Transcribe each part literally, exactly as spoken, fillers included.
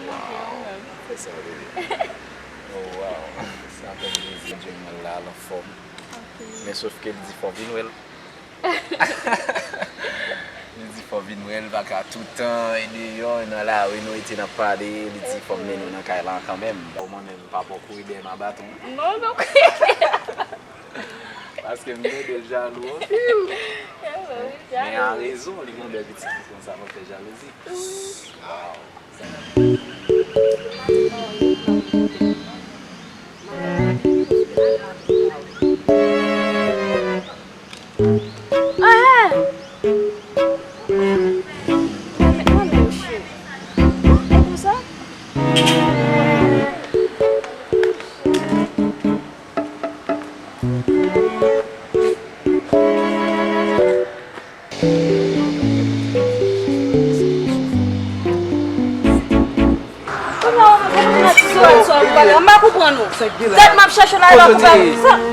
Waw, fè sa, bebe. Oh, waw. Sa fè m plezi, Junior la, l anfòm. Men sof ke l di fò vin wè l. Li di fò vin wè l, pa ka toutan e deyò, e nan lari nou rete n ap pale, li di fò m mennen w nan kay la kanmenm. Bon, mwen menm, m pa pran kouri dèyè m a baton. Non, non. Paske m tande l jalou anpil. Men a rezon, li gon bèl pitit konsa, mwen fè jalouzi. Waw. M pa konprann ou. Tèt m ap chèche w la, e pa pou bagay sa. M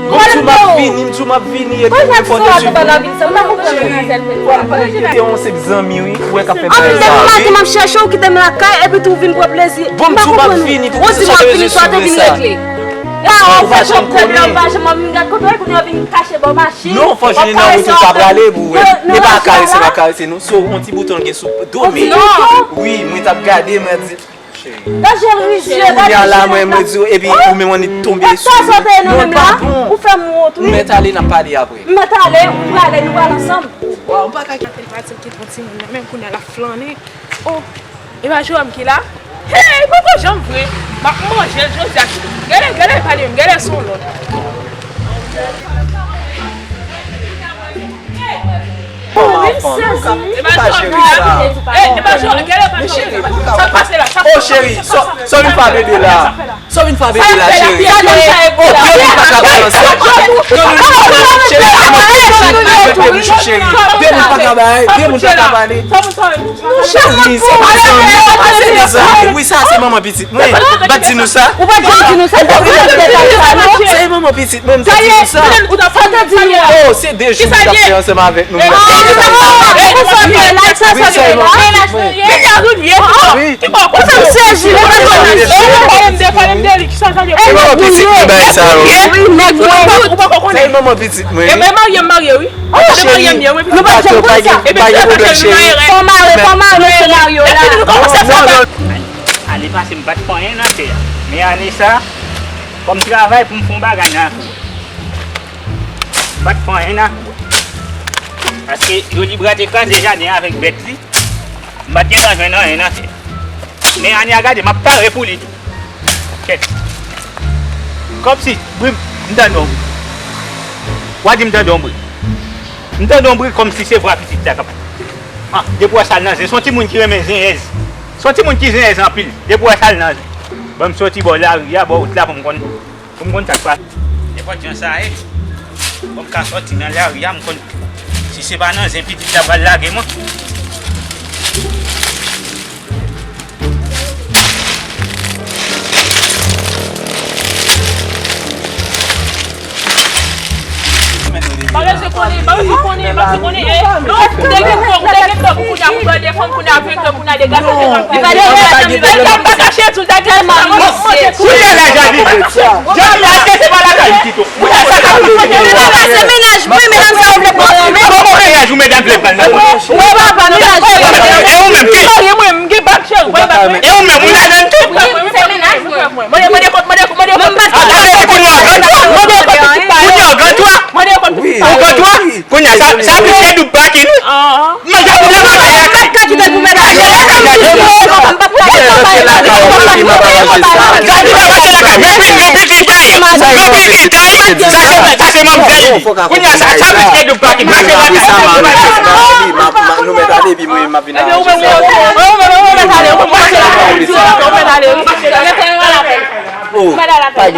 di w m ap vini, m di w m ap vini, epi ou reponn de suite. Ou kite yon senp zanmi, wi, ou wè k ap fè bagay sa, wi. Anpil de maten m ap chèche w, ou kite m lakay, epi tou w vin pran plezi. Bon, m di w m ap vini, pou sa te rezo sou sa. Ou pa janm konnen. Ou pa janm ap vin gad kote w ye, kounye a w vin kache bò machin. Non, fò jwenn nan wout ou pa prale pou wè. Men pa karese, pa karese, non. So, yon ti bouton l gen sou do, men. Wi, mwen t ap gade, mwen di, cheri. Gad jan l rizye, gad jan l rizye. Kounye a la, mwen, mwen di w, epi ou menm annik tonbe sou li. Non, l pa bon. Ou fè m wont, wi. Ou mèt ale, n ap pale apre. M mèt ale, ou prale, nou pral ansanm. Waw, m pa ka kite l pati, l kite yon timoun nan, menm kounye a l ap flannen. Oh, e pa Jerome ki la? Hey, poko janm vre. M ap manje l jodi a. Gade, gade pale m, gade son lòt. Bon, m sezi. E pa Jerome ki la? Hey, e pa Jerome, gade pa Jerome. Sa k pase la? Oh, cheri, sa w vin fè bebe la? Sa w vin fè bebe la, cheri? Oh, de moun pa ka pale ansanm. Non, non, non, non, non, cheri, cheri, de moun pa ka pale, de moun pa ka pale. Cheri, se pa zanmi, se pa zanmi. Wi, sa se manman pitit mwen. M pa t di nou sa? Ou pa t janm di nou sa. Se manman pitit mwen, m te di nou sa. Ou ta fè te di nou. Oh, se de jou nou t ap fè ansanm avèk nou. Wi, se manman pitit mwen. Wi. Ou fè m sezi, ou fè m sezi. E manman pitit mwen bagay sa yo. Wi, nèg mwen. Ou poko konnen. Se manman pitit mwen. E marye m marye wi. Oh, cheri. Nou pa janm konn sa. Epi pa gen pwoblèm, cheri. Fò mare, fò mare mesye Mario la. Epi nou kòmanse fè bagay. Ane pase m pa t fè anyen nan tè a. Men ane sa, fò m travay pou m fè yon bagay nan lakou. M pa t fè anyen nan lakou. Paske Jolibra te kraze jaden an avèk bèt li. M pa t gentan jwenn anyen nan tè. Men ane a gade, m ap pare pou li tou. Kèt. Kòmsi, bri, m tande yon bri. W a di m tande yon bri. M tande yon bri kòmsi se vwa pitit la k ap. Ah, depi w wè sa l nan zen, se yon timoun ki renmen zenyèz. Se yon timoun ki zenyèz anpil. Depi w wè sa l nan zen. Ban m soti bò lari a, bò wout la pou m konn. Pou m konn sa k pral. Nenpòt jan sa ye, pou m ka sòti nan lari a, m konn si se pa nan zen pitit la pral lage mwen. Bagay se konnen, bagay se konnen, bagay se konnen, eh. Non, ou te gen kòb, ou te gen kòb, ou kounye a, ou pral defann, kounye a, vin kòb, kounye a, degaje, degaje. Li pa defann, li pa defann, li pa kache, tou, degaje, mwen, mwen, mwen, kounye a la, Jali. Jali, achte se pa lakay m kite w. Kounye a, sa ka koute. Mennaj, mennaj, wi, medam sa yo vle pran. Bon, bon, mennaj, ou medam vle pran nan. Wi, papa, mennaj. E ou menm, ki? Marye mwen, m gen bak, cheri, mwen bak mwen. E ou menm, ou ladann tou? Wi, se mennaj mwen. Mande, mande kont, mande kont, mande kont. Mwen pa sa. Kounye a, gantwa, gantwa. Mande kont. Wi. Ou gantwa? Kounye a, sa, sa piske doub baki nou. Mwen gade la, mwen gade la. Gade la, gade la. Sa se manmzèl li. Kounye a, sa, sa piske doub baki nou. Nou mèt ale, epi mwen, m ap vin aranje sa. Oh, pa gen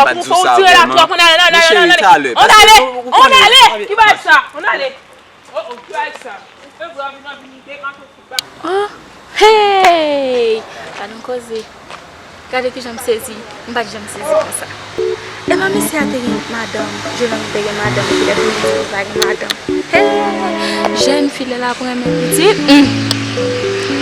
twòp, m pa di w sa vrèman. Mon chéri, talè. Ann ale, ann ale. Ki bagay sa? Ann ale. Oh, oh, ki bagay sa? Ou fè vre anvi nan vini demanke. Oh, hey! Gade yon koze. Gade kijan m sezi. M pa t janm sezi konsa. Epa misye a te gen madanm. Jennonm te gen madanm epi lè fini di li pa gen madanm. Hey! Jèn fi lè l ap renmen pitit. Hmm.